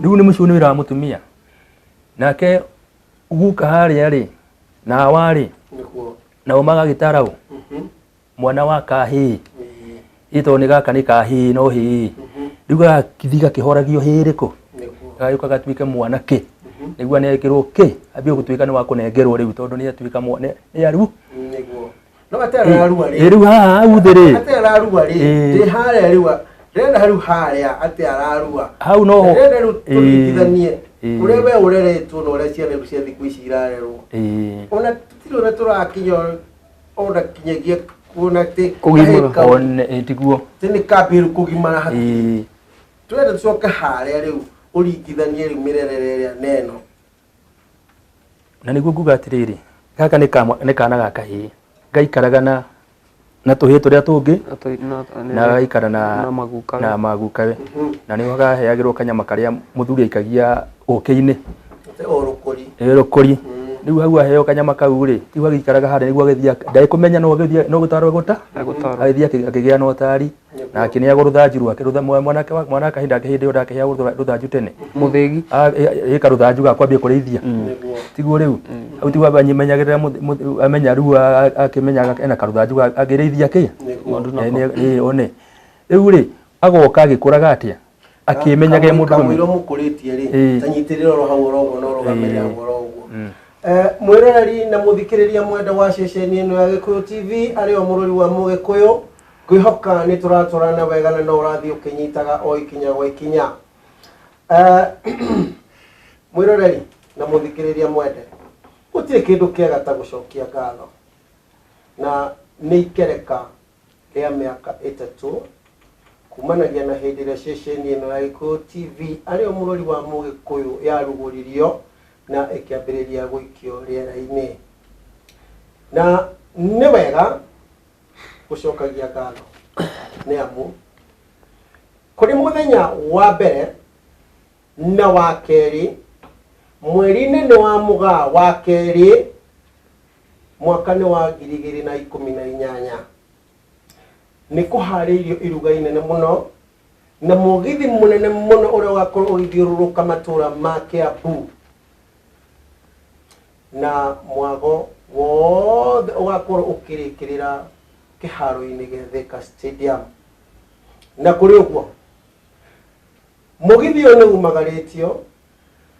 C: Rĩu nĩ mũcio nĩ wĩra wa mũtumia. Nake guka harĩa rĩ na awa rĩ
A: Nĩguo.
C: nao magagĩtara ũ mwana wa kahĩĩ.
A: Ĩĩ.
C: Ĩ tondũ nĩ gaka nĩ kahĩĩ no hĩĩ. Rĩu gagakĩthiĩ gakĩhoragio hĩĩ ĩrĩkũ?
A: Nĩguo.
C: Gagĩũka gatuĩke mwanake. Nĩguo anengerwo kĩ? Ambie gũtuĩka nĩ wa kũnengerwo rĩu tondũ nĩ atuĩka nĩ aru.
A: Nĩguo. No ate ararua rĩ.
C: Ĩ rĩu haha hau thĩ rĩ.
A: Ate ararua rĩ.
C: Ĩĩ.
A: Ndĩ harĩa rĩu. Ndĩrenda rĩu harĩa ate ararua.
C: Hau noho.
A: Ndĩrenda rĩu
C: Ĩĩ.
A: tũringithanie
C: Ĩĩ.
A: ũrĩa we ũreretwo na ũrĩa ciana rĩu cia thikũ ici irarerwo.
C: Ĩĩ.
A: Ona tũtirĩ ona tũrakinya ona kinyagia kuona atĩ
B: Kũgimara.
A: kahĩĩ kau
C: One ĩ tiguo.
A: atĩ nĩ kambĩrĩru kũgimara hakuhĩ.
C: Ĩĩ.
A: Twende tũcoke harĩa rĩu ũringithanie rĩu mĩrerere ĩrĩa na ĩno.
C: Na nĩguo nguga atĩrĩrĩ, gaka nĩ kana ga kahĩĩ gaikaraga na tũhĩĩ tũrĩa tũngĩ na gagaikara na
B: na magukawe.
C: na magukawe. Na nĩho gaheagĩrwo kanyama karĩa mũthuri aikagia ũkĩ-inĩ.
A: Ate o rũkũri.
C: Ĩ rũkũri. Rĩu hau aheo kanyama kau rĩ, tiguo agĩikaraga harĩa nĩguo agĩthiĩ ndekũmenya no agĩthiĩ no gũtarwo egũta.
B: Egũtarwo.
C: Agĩthiĩ akĩgĩa na ũtari na akĩneagwo rũthanju rwake. Mwanake wa mwanake hĩndĩ hĩndĩ ĩyo ndakĩheagwo rũthanju tene.
B: Mũthĩgi.
C: Ĩka rũthanju ga kwambia kũrĩithia.
A: Nĩguo.
C: Tiguo rĩu. Hau tiguo amenyagĩrĩra amenya rĩu akĩmenyaga ena karũthanju angĩrĩithia kĩ?
A: Nĩguo.
C: Ĩ one. Rĩu rĩ, agoka agĩkũraga atĩa? Akĩmenyaga e mũndũ
A: Kamũira mũkũrĩtie rĩ,
C: Ĩĩ.
A: ta nyitĩrĩra oro hau oro ũguo na ũrũgamĩrĩre
C: Ĩĩ.
A: hau oro ũguo. Mwĩroreri na mũthikĩrĩria mwenda wa ceceni ĩno ya Gĩkũyũ TV arĩ o mũrori wa Mũgĩkũyũ, ngwĩhoka nĩ tũratwarana wega na no ũrathiĩ ũkĩnyitaga o ikinya gwa ikinya. Mwĩroreri na mũthikĩrĩria mwende, gũtirĩ kĩndũ kĩega ta gũcokia ngatho, na nĩ ikereka rĩa mĩaka ĩtatũ kumanagia na hĩndĩ ĩrĩa ceceni ĩno ya Gĩkũyũ TV arĩ o mũrori wa Mũgĩkũyũ yarugũririo na ĩkĩambĩrĩria gũikio rĩera-inĩ. Na nĩ wega gũcokagia ngatho nĩ amu kũrĩ mũthenya wa mbere na wa kerĩ Mweri-inĩ nĩ wa Mũgaa wa kerĩ, mwaka nĩ wa 2018. Nĩ kũharĩirio iruga inene mũno na mũgithi mũnene mũno ũrĩa ũgakorwo ũgĩthiũrũrũka matũra ma Kiambu na mwago wothe ũgakorwo ũkĩrĩkĩrĩra kĩharo-inĩ gĩa Thika Stadium. Na kũrĩ ũguo, mũgithi ũyũ nĩ umagarĩtio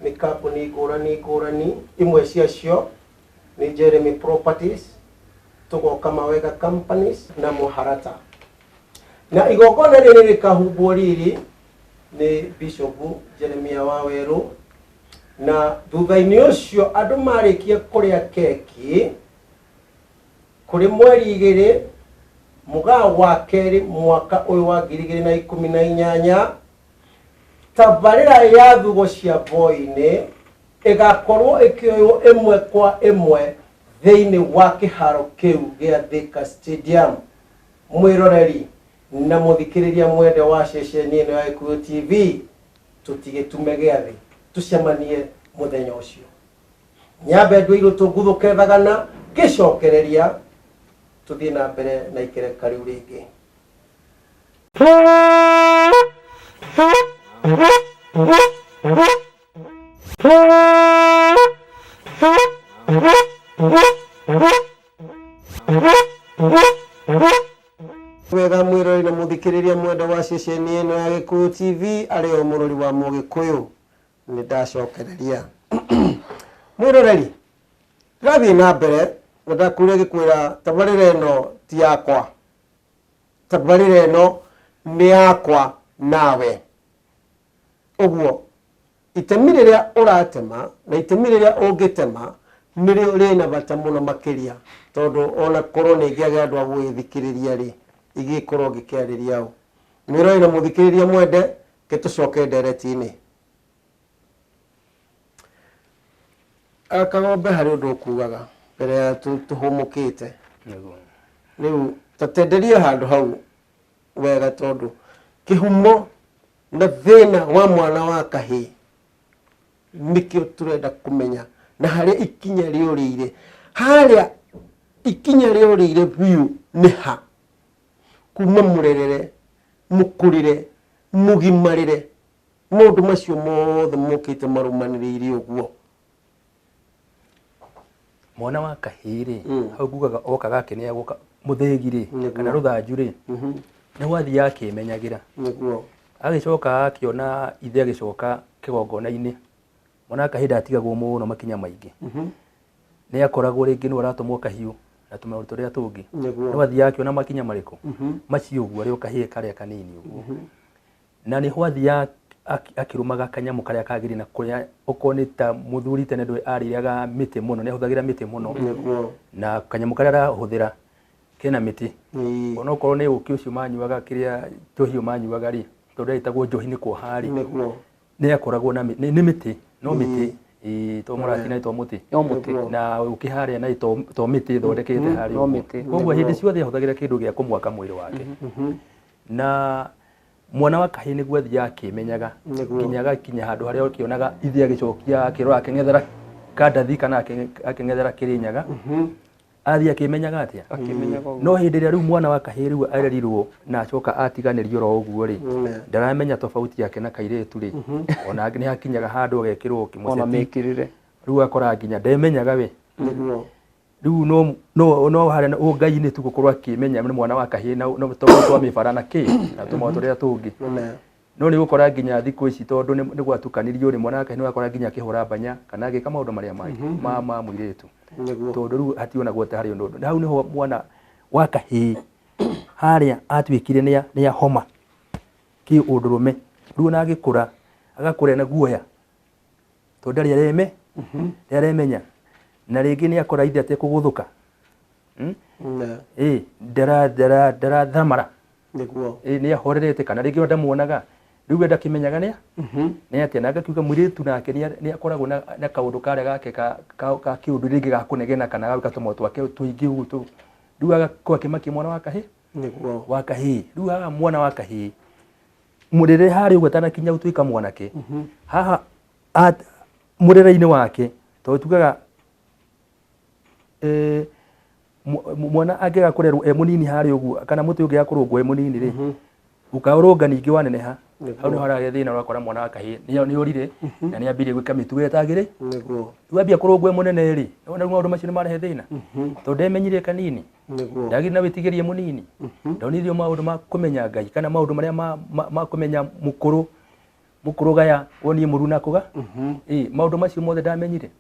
A: nĩ kambuni ngũrani ngũrani, imwe ciacio nĩ Jeremy Properties, tũgoka Mawega Companies na Mũharata. Na igongona rĩrĩ rĩkahumbwo riri nĩ Bishop Jeremiah Wawerũ, na thutha-inĩ ũcio andũ marĩkia kũrĩa keki kũrĩ mweri 2 mũgaa wa kerĩ mwaka ũyũ wa 2018, tabarĩra ya thugo cia boinĩ ĩgakorwo ĩkĩoywo ĩmwe kwa ĩmwe thĩinĩ wa kĩharo kĩu gĩa Thika Stadium. Mwĩroreri na mũthikĩrĩria mwende wa ceceni ĩno ya Gĩkũyũ TV, tũtigĩtume gĩathĩ, tũcemanie mũthenya ũcio. Nyambe ndue irũtũ nguthũke thagana ngĩcokereria, tũthiĩ na mbere na ikereka rĩu rĩngĩ. Wega mwĩroreri na mũthikĩrĩria mwenda wa ceceni ĩno ya Gĩkũyũ TV arĩ o mũrori wa Mũgĩkũyũ, nĩ ndacokereria. Mwĩroreri, ndĩrathiĩ na mbere na ndakwĩra ngĩkwĩra tabarĩra ĩno ti yakwa, tabarĩra ĩno nĩ yakwa nawe. Ũguo itemi rĩrĩa ũratema na itemi rĩrĩa ũngĩtema nĩrĩo rĩna bata mũno makĩria, tondũ ona korwo nĩ ingĩagĩa andũ a gũgĩthikĩrĩria rĩ, ingĩkorwo ngĩkĩarĩria ũ? Mwĩroreri na mũthikĩrĩria mwende, ke tũcoke ndereti-inĩ. Kagombe harĩ ũndũ ũkugaga mbere ya tũhũmũkĩte.
C: Nĩguo.
A: Rĩu ta tenderia handũ hau wega, tondũ kĩhumo na thĩna wa mwana wa kahĩĩ nĩkĩo tũrenda kũmenya, na harĩa ikinya rĩũrĩire, harĩa ikinya rĩũrĩire biũ nĩ ha, kuma mũrerere, mũkũrĩre, mũgimarĩre, maũndũ macio mothe mokĩte marũmanĩrĩire ũguo.
C: Mwana wa kahĩĩ rĩ, hau ngugaga okaga akĩneagwo mũthĩgi rĩ, kana rũthanju rĩ, nĩ gwathiaga akĩmenyagĩra. Agĩcoka akĩona ithe agĩcoka kĩgongona-inĩ, mwana wa kahĩĩ ndatigagwo mũno makinya maingĩ. Nĩ akoragwo rĩngĩ nĩwe ũratũmwo kahiũ na tũmaũndũ tũrĩa tũngĩ. No athiaga akĩona makinya marĩkũ? Macio ũguo arĩ o kahĩĩ karĩa kanini ũguo. Na nĩho athiaga akĩrũmaga kanyamũ karĩa kagĩrĩire na kũrĩa okorwo nĩ ta mũthuri tene ndũĩ arĩaga mĩtĩ mũno, nĩ ahũthagĩra mĩtĩ mũno. Na kanyamũ karĩa arahũthĩra kena mĩtĩ. Ona okorwo nĩ ũkĩ ũcio manyuaga kĩrĩa njohi ĩyo manyuaga rĩ, tondũ ĩtagwo njohi nĩ kuoha rĩ, nĩ akoragwo na nĩ mĩtĩ, no mĩtĩ. Ĩĩ, to mũratina to mũtĩ.
B: No mũtĩ.
C: Na ũkĩ harĩa na to mĩtĩ ĩthondekete harĩa
B: No
C: ũguo.
B: mĩtĩ.
C: Koguo hĩndĩ ciothe ahũthagĩra kĩndũ gĩa kũmwaka mwĩrĩ wake. Na mwana wa kahĩĩ nĩguo athiaga akĩmenyaga nginya agakinya handũ harĩa ũkĩonaga ithe agĩcokia akĩrora akĩng'ethera kandathi kana akĩng'ethera Kĩrĩnyaga, athiĩ akĩmenyaga atĩa?
B: Akĩmenyaga ũguo.
C: No hĩndĩ ĩrĩa rĩu mwana wa kahĩĩ rĩu arerirwo na acoka atiganĩrio oro ũguo rĩ, ndaramenya tofauti yake na kairĩtu rĩ, ona nĩ hakinyaga handũ agekĩrwo
B: Ona
C: kĩmũceti,
B: mĩkĩrĩre.
C: Rĩu akora nginya ndemenyaga we. Rĩu no no no harĩa Ngai-inĩ tu gũkorwo akĩmenya nĩ mwana wa kahĩĩ na no tondũ twa mĩbara na kĩ na tũmaũndũ tũrĩa tũngĩ. No nĩ ũgũkora nginya thikũ ici tondũ nĩ gwatukanĩrio rĩ, mwana wa kahĩĩ nĩ ũrakora nginya akĩhũra mbanya kana agĩka maũndũ marĩa mangĩ ma mũirĩtu. Tondũ rĩu hationagwo ta harĩ ũndũ. Hau nĩho mwana wa kahĩĩ harĩa atuĩkire nĩ ahoma kĩ ũndũrũme. Rĩu ona agĩkũra agakũra ena guoya tondũ ndarĩ areme ndarĩ aremenya, na rĩngĩ nĩ akora ithe atekũgũthũka. Ĩ, ndarathamara. Ĩ, nĩ ahorerete kana rĩngĩ ona ndamuonaga, rĩu we ndakĩmenyaga nĩ nĩ atĩa, na agakiuga mũirĩtu nake nĩ akoragwo na kaũndũ karĩa gake ka kĩũndũ rĩngĩ ga kũnegena kana gagwĩka tũmaũndũ twake tũingĩ ũguo tũ rĩu agakorwo akĩmakia mwana wa kahĩĩ wa kahĩĩ. Rĩu haha mwana wa kahĩĩ mũrĩre harĩa ũguo atanakinya gũtuĩka mwanake, haha Mũrere-inĩ wake, tondũ tugaga mwana angĩaga kũrerwo e mũnini harĩa ũguo, kana mũtĩ ũngĩaga kũrũngwo e mũnini rĩ, ũkaũrũnga ningĩ waneneha, hau nĩho haragĩa thĩna. Ũrakora mwana wa kahĩĩ nĩ orire na nĩ ambirie gwĩka mĩtugo ĩtagĩrĩ. Rĩu ambia kũrũngwo e mũnene rĩ, nĩwona rĩu maũndũ macio nĩ marehe thĩna, tondũ ndemenyire kanini. Ndagĩrĩ na wĩtigĩrie mũnini, ndonirio maũndũ ma kũmenya Ngai kana maũndũ marĩa ma kũmenya mũkũrũ mũkũrũ gaya wonie mũru na kũga. Ĩ maũndũ macio mothe ndamenyire.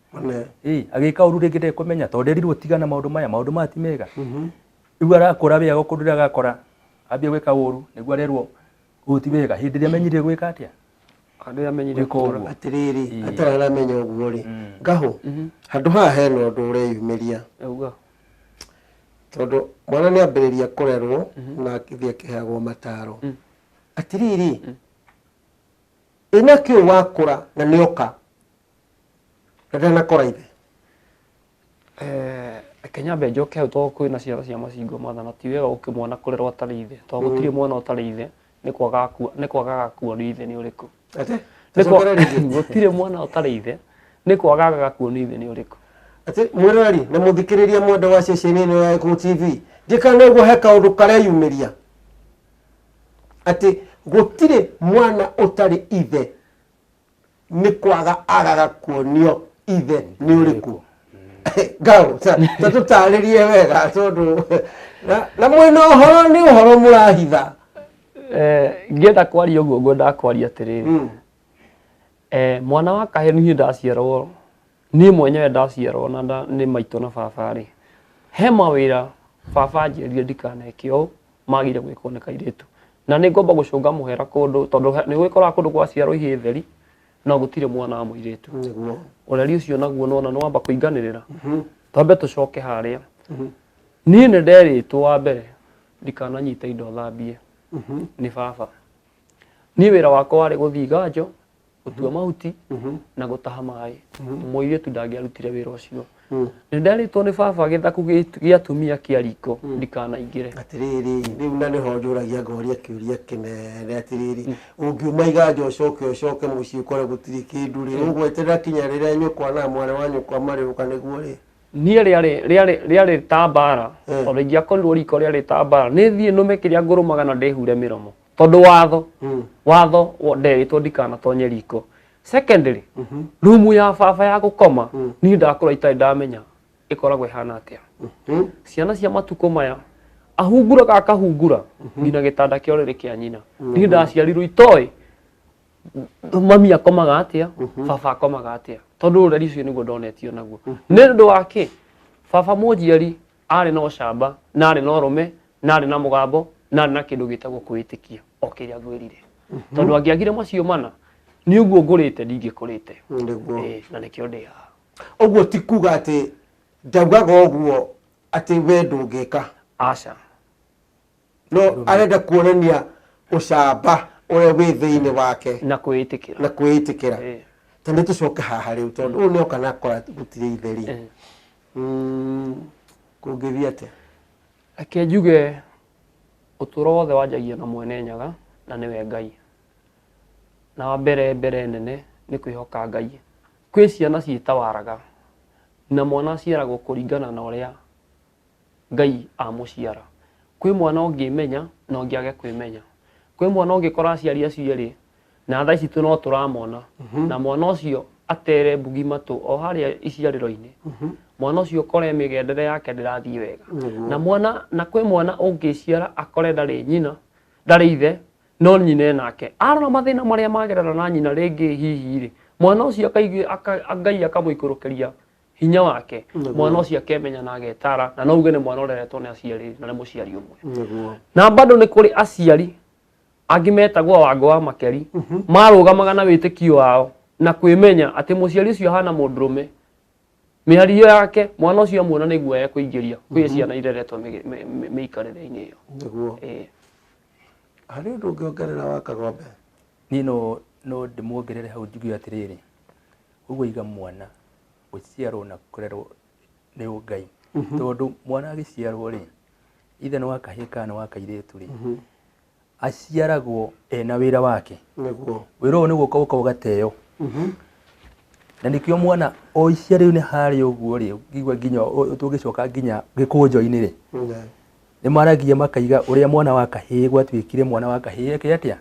C: Ĩ agĩka ũru rĩngĩ ndekũmenya, tondũ nderirwo tigana maũndũ maya, maũndũ maya ti mega. Rĩu arakũra wĩaga kũndũ rĩrĩa agakora ambia gwĩka ũru, nĩguo arerwo ũũ ti wega, hĩndĩ ĩrĩa amenyire gwĩka atĩa.
B: Rĩrĩa amenyire
C: gwĩka
B: kũra.
C: Ũguo.
A: Atĩrĩrĩ, atararamenya ũguo rĩ, ngahũ handũ haha hena ũndũ ũreyumĩria.
B: Auga.
A: Tondũ mwana nĩ ambĩrĩria kũrerwo na akĩthiĩ akĩheagwo mataro. Atĩrĩrĩ, ĩna kĩũ wakũra na nĩoka na ndanakora ithe.
B: Reke nyambe njoke hau, tondũ kwĩna ciana cia macingo mathana, ti wega gũkĩmwana kũrerwo atarĩ ithe, tondũ gũtirĩ mwana ũtarĩ ithe, nĩ kwaga kuonio ithe nĩ ũrĩkũ.
A: Atĩ
B: Nĩ
A: tũcokere rĩngĩ.
B: Gũtirĩ mwana ũtarĩ ithe, nĩ kwaga agaga kuonio ithe nĩ ũrĩkũ.
A: Atĩ mwĩroreri na mũthikĩrĩria mwenda wa ceceni ĩno ya Gĩkũyũ TV, ndikana ũguo, he kaũndũ kareyumĩria atĩ gũtirĩ mwana ũtarĩ ithe, nĩ kwaga agaga kuonio ithe nĩ ũrĩkũ. Ngao ta tũtarĩrie wega, tondũ na mwĩna ũhoro, nĩ ũhoro mũrahitha.
B: Ngĩenda kwaria ũguo, ngwendaga kwaria atĩrĩrĩ, mwana wa kahĩĩ, niĩ ndaciarwo, niĩ mwenyewe ndaciarwo na nĩ maitũ na baba rĩ, he mawĩra baba anjĩrire ndikaneke ũũ, magire gwĩkwo nĩ kairĩtu, na nĩ ngomba gũcũnga mũhera kũndũ, tondũ nĩ gwĩkoraga kũndũ gwaciarwo ihĩĩ theri no gũtirĩ mwana wa mũirĩtu. Ũreri ũcio naguo nona nĩ wamba kũinganĩrĩra. Twambe tũcoke harĩa niĩ nĩ nderĩtwo wa mbere ndikananyite indo thambie nĩ baba. Niĩ wĩra wakwa warĩ gũthiĩ iganjo gũtua mahuti na gũtaha maĩ. Mũirĩtu ndangĩarutire wĩra ũcio. Nĩ nderĩtwo nĩ baba gĩthaku gĩa atumia kĩa riko ndikanaingĩre.
A: Atĩrĩrĩ, rĩu na nĩho njũragia ngoria kĩũria kĩnene. Atĩrĩrĩ, ũngiuma iganjo ũcoke mũciĩ ũkore gũtirĩ kĩndũ rĩ, ũgweterera kinya rĩrĩa nyũkwa na mwarĩ wa nyũkwa marĩũka nĩguo rĩ?
B: Niĩ rĩarĩ ta mbara, tondũ ingĩakorirwo riko rĩarĩ ta mbara, nĩ thiĩ nũme kĩrĩa ngũrũmaga na ndĩhure mĩromo, tondũ watho nderĩtwo ndikanatonye riko. Secondly, rumu ya baba ya gũkoma, niĩ ndakũra itarĩ ndamenya ĩkoragwo ĩhana atĩa. Ciana cia matukũ maya ahunguraga akahungura nginya gĩtanda kĩa ũrĩrĩ kĩa nyina. Niĩ ndaciarirwo itoĩ mami akomaga atĩa, baba akomaga atĩa, tondũ ũreri ũcio nĩguo ndonetio naguo. Nĩ ũndũ wa kĩ? Baba mũnjiari arĩ na ũcamba na arĩ na ũrũme na arĩ na mũgambo na arĩ na kĩndũ gĩtagwo kwĩĩtĩkia, o kĩrĩa ngwĩrire, tondũ angĩagire macio mana, nĩ ũguo ngũrĩte ndingĩkũrĩte. Na nĩkĩo ndĩ haha.
A: Ũguo ti kuga atĩ ndaugaga ũguo atĩ we ndũngĩka.
B: Aca.
A: No arenda kuonania ũcamba ũrĩa wĩ thĩinĩ wake.
B: Na kwĩĩtĩkĩra.
A: Na kwĩĩtĩkĩra. Ta nĩ tũcoke haha rĩu, tondũ ũyũ nĩoka na akora gũtirĩ ithe rĩ, kũngĩthiĩ atĩa?
B: Reke njuge ũtũũro wothe wanjagia na mwene Nyaga, na nĩwe Ngai. Na wa mbere mbere nene nĩ kwĩhoka Ngai. Kwĩ ciana ciĩtawaraga, na mwana aciaragwo kũringana na ũrĩa Ngai amũciara. Kwĩ mwana ũngĩmenya na ũngĩ age kwĩmenya. Kwĩ mwana ũngĩkora aciari acio erĩ, na thaa ici tu no tũramona, na mwana ũcio atere mbugi matũ o harĩa iciarĩro-inĩ, mwana ũcio ũkore mĩgendere yake ndĩrathiĩ wega. Na mwana, na kwĩ mwana ũngĩciara akore ndarĩ nyina, ndarĩ ithe, no nyina enake. Arora mathĩna marĩa magerera na nyina rĩngĩ hihi rĩ, mwana ũcio akaigua Ngai akamũikũrũkĩria hinya wake, mwana ũcio akemenya na agetara, na no uge nĩ mwana ũreretwo nĩ aciari na nĩ mũciari ũmwe. Na bado nĩ kũrĩ aciari angĩ metagwo Wango wa Makeri, marũgamaga na wĩtĩkio wao na kwĩmenya atĩ mũciari ũcio ahana mũndũrũme, mĩario yake mwana ũcio amuona nĩguo ekũingĩria. Kwĩ ciana ireretwo mĩikarĩre-inĩ ĩyo.
A: Harĩ ũndũ ũngĩongerera wa Kagombe?
C: Niĩ no ndĩmuongerere hau njuge atĩrĩrĩ, ũguo iga mwana gũciarwo na kũrerwo nĩ Ngai, tondũ mwana agĩciarwo rĩ, ithe nĩ wa kahĩĩ kana nĩ wa kairĩtu rĩ, aciaragwo ena wĩra wake. Wĩra ũyũ nĩ gũka ũka ũgateo. Na nĩkĩo mwana o icia rĩu nĩ harĩa ũguo rĩ, ũngĩigua nginya tũngĩcoka nginya gĩkũnjo-inĩ rĩ, nĩ maragia makaiga ũrĩa mwana wa kahĩĩ gwatuĩkire mwana wa kahĩĩ eke atĩa,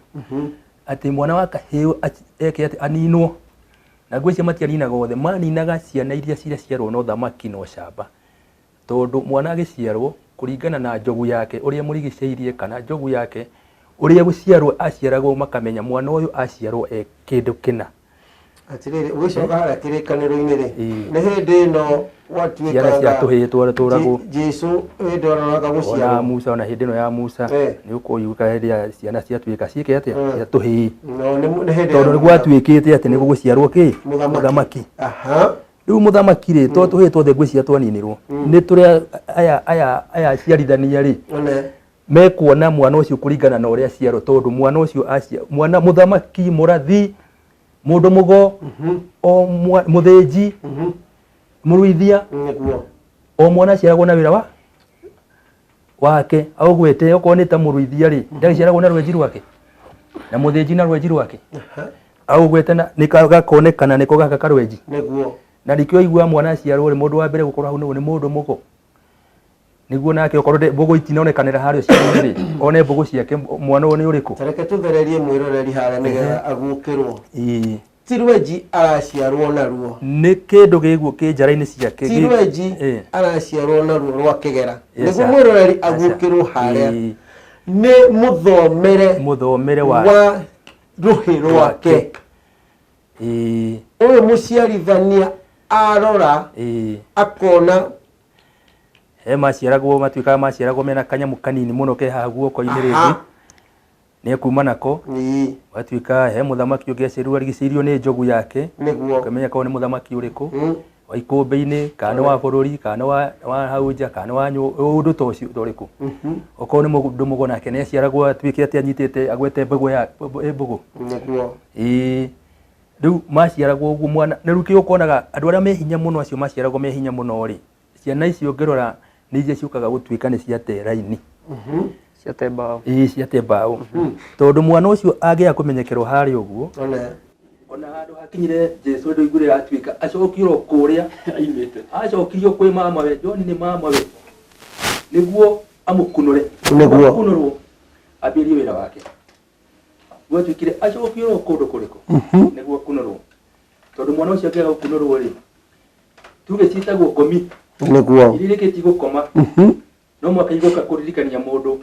C: atĩ mwana wa kahĩĩ eke atĩa, aninwo. Na ngwĩciria matianinaga othe, maninaga ciana iria ciraciarwo na ũthamaki na ũcamba. Tondũ mwana agĩciarwo, kũringana na njogu yake ũrĩa ĩmũrigicĩirie kana njogu yake ũrĩa gũciarwo aciaragwo makamenya mwana ũyũ aciarwo e kĩndũ kĩna.
A: Atĩrĩrĩ, ũgĩcoka harĩa kĩrĩkanĩro-inĩ rĩ,
C: Ĩĩ.
A: nĩ hĩndĩ ĩno
C: Ciana cia
A: gwatuĩkanga
C: tũhĩĩ twatũragwo.
A: Jesu hĩndĩ ĩno
C: Ona
A: gũciarwo.
C: Musa, ona hĩndĩ ĩno ya Musa, nĩ ũkũiguĩka hĩndĩ ya ciana ciatuĩka ciĩke atĩa? Cia tũhĩĩ.
A: No, nĩ hĩndĩ
C: Tondũ
A: ya
C: nĩ gwatuĩkĩte atĩ nĩ gũgũciarwo kĩ?
A: Mũthamaki.
C: Mũthamaki.
A: Aha.
C: Rĩu mũthamaki rĩ, to tũhĩĩ twothe ngwĩciria twaninirwo. Nĩ tũrĩa aya aya aya aciarithania rĩ,
A: One.
C: mekuona mwana ũcio kũringana na ũrĩa aciarwo, tondũ mwana ũcio acia, mwana mũthamaki, mũrathi, mũndũ mũgo, o mũthĩnji, mũruithia,
A: Nĩguo.
C: o mwana aciaragwo na wĩra wa wake, aũgwete okorwo nĩ ta mũruithia rĩ, ndagĩciaragwo na rwenji rwake, na mũthĩnji na rwenji rwake, aũgwete na nĩ gakonekana nĩko gaka karwenji.
A: Nĩguo.
C: Na nĩkĩo igua mwana aciarwo rĩ, mũndũ wa mbere gũkorwo hau nĩ mũndũ mũgo, nĩguo nake okorwo mbũgũ itinonekanĩra harĩa ũciari-inĩ rĩ, one mbũgũ ciake mwana ũyũ nĩ ũrĩkũ.
A: Ta reke tũthererie mwĩroreri harĩa nĩgetha aguũkĩrwo.
C: Ĩĩ.
A: Ti rwenji araciarwo naruo.
C: Nĩ kĩndũ gĩguo kĩ njara-inĩ ciake.
A: Ti rwenji
C: Ĩĩ.
A: araciarwo naruo rwa kĩgera.
C: Yes,
A: Nĩguo
C: sir.
A: mwĩroreri
C: Yes, sir.
A: aguũkĩrwo harĩa.
C: Ĩĩ.
A: Nĩ mũthomere
C: Mũthomere wa
A: wa rũhĩ rwake.
C: Ĩĩ.
A: Ũyũ mũciarithania arora
C: Ĩĩ.
A: akona
C: He maciaragwo matuĩkaga maciaragwo mena kanyamũ kanini mũno ke haha guoko-inĩ rĩngĩ. Nĩ ekuma nako.
A: Ĩĩ.
C: Gwatuĩka he mũthamaki ũngĩ aciarirwo arigicĩirio nĩ njogu yake.
A: Nĩguo.
C: Ũkamenya korwo nĩ mũthamaki ũrĩkũ. Wa ikũmbĩ-inĩ, kana nĩ wa bũrũri, kana nĩ wa hau nja, kana nĩ wa ũndũ ta ũcio ta ũrĩkũ. Okorwo nĩ mũndũ mũgo nake nĩ aciaragwo atuĩke atĩ anyitĩte agwete mbũgũ ya mbũgũ.
A: Nĩguo.
C: Ĩĩ. Rĩu maciaragwo ũguo mwana, na rĩu kĩo ũkonaga andũ arĩa me hinya mũno acio maciaragwo me hinya mũno rĩ, ciana icio ũngĩrora nĩ iria ciũkaga gũtuĩka nĩ ciate raini.
B: Ciate mbaũ.
C: Ĩĩ, ciate mbaũ. Tondũ mwana ũcio angĩaga kũmenyekerwo harĩa ũguo,
A: One.
C: ona handũ hakinyire Jesu ndũiguire atuĩka acokire o kũrĩa
B: aimĩte.
C: Acokirio kwĩ mama we, John nĩ mama we, nĩguo amũkunũre.
A: Nĩguo.
C: Akunũrwo ambĩrĩrie wĩra wake. Gwatuĩkire acokio o kũndũ kũrĩkũ nĩguo akunũrwo, tondũ mwana ũcio angĩaga gũkunũrwo rĩ, tuge ciĩtagwo ngomi.
A: Nĩguo.
C: Iria irĩkĩtie gũkoma, no mũhaka igoka kũririkania mũndũ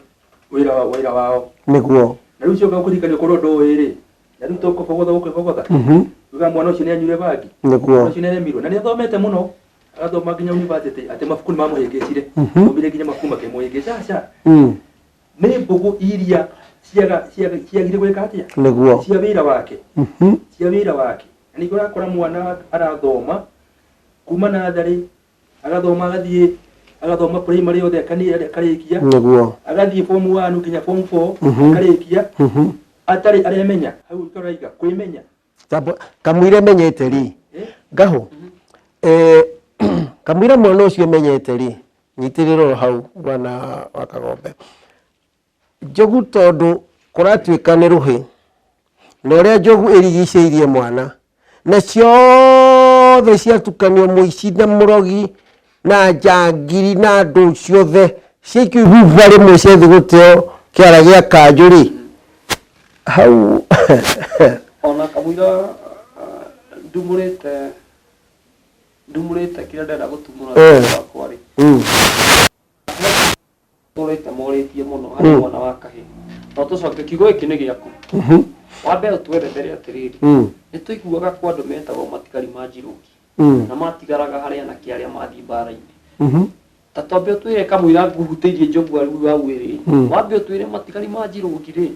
C: wĩra wao.
A: Nĩguo.
C: Na rĩu cioka kũririkania ũkorwo ndũĩ rĩ, na rĩu tũkũbogotha gũkĩbogotha. Uga mwana ũcio nĩ anyuire bangi.
A: Nĩguo.
C: Mwana ũcio nĩ aremirwo na nĩ athomete mũno, agathoma nginya university, atĩ mabuku nĩ mamũhĩngĩcire. Thomire nginya mabuku makĩmũhĩngĩca. Aca. Nĩ mbũgũ iria ciagire gwĩka atĩa?
A: Nĩguo.
C: Cia wĩra wake. Cia wĩra wake. Na ningĩ ũrakora mwana arathoma kuma natharĩ, agathoma agathiĩ agathoma primary yothe akarĩkia.
A: Nĩguo.
C: Agathiĩ form 1 nginya form 4 akarĩkia. Atarĩ aremenya. Hau ũraiga kwĩmenya.
A: Kamũira menyete rĩ. Ngahũ. Kamũira mwana ũcio menyete rĩ. Nyitĩrĩra hau bwana wa Kagombe. Njogu tondũ kũratuĩka nĩ rũhĩ na ũrĩa njogu ĩrigicĩirie mwana na ciothe ciatukanio mũici na mũrogi na njangiri na andũ ciothe ciaikio ibuba rĩmwe ciathiĩ gũteo kĩara gĩa kanjũ rĩ hau.
B: Ona kamũira ndumũrĩte kĩrĩa ndĩrenda gũtumũra wakwa rĩ. Tũrĩte morĩtie mũno harĩ mwana wa kahĩĩ. No tũcoke kiugo gĩkĩ nĩ gĩaku. Wambe ũtwerethere atĩrĩrĩ. Nĩ tũiguaga kwa andũ metagwo matigari ma Njirũngi. Na matigaraga harĩ anake arĩa mathiĩ mbara-inĩ. Ta twambe ũtwĩre kamũira nguhutĩirie njogu hau hau ĩrĩ. Wambe ũtwĩre matigari ma Njirũngi rĩ.